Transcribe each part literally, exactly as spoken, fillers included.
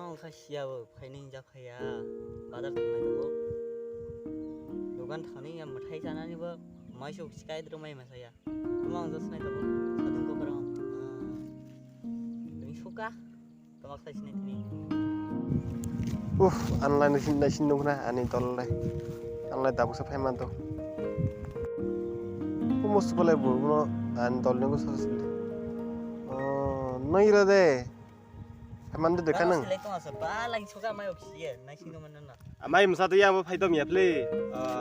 Wngkha siya bo phaini jak phaiya. Bazar thangnai tongo. Dogan thangni ya mwthai chanani bo maisuk sikai dro mai masaya. Tuma ang jasnai tongo. Sadung ko parang. Tumi suka. Tuma khai sinai tini. Uff, anlai naisin naisin nungna ani tollai. Anlai tabuk sa phaiman to. Umus balai bo no ani tolni ko sa. Oh, noira de. Phaimande dekha nang. Selai tong asa ba lang soka mai oksiye nai sing man na. Amai msa to yang bo phai dom ya ple.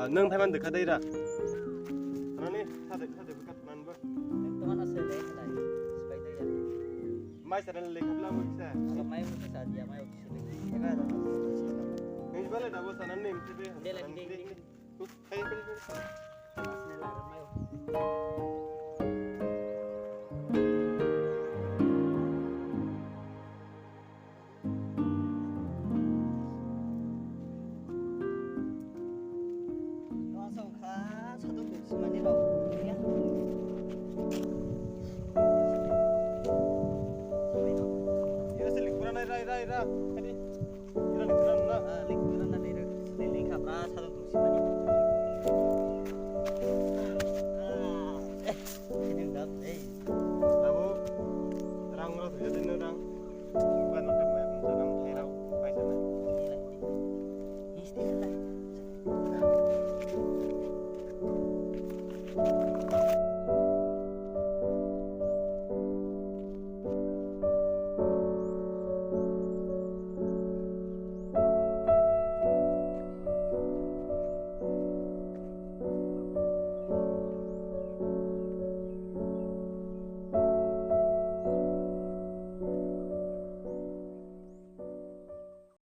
Nang phaiman dekha dai ra. Rani sa de sa de bukat man bo. Tong na selai selai. Spai dai ya. Mai sa le khapla mo sa. Mai mo sa dia mai oksiye. Ega da. Ngi bale da bo sa nan ne mse be. Dela ki dei. Rai, rai, rai. Kadi. Ira ni ira na. Ah, link ira na, link ira. Link apa? Satu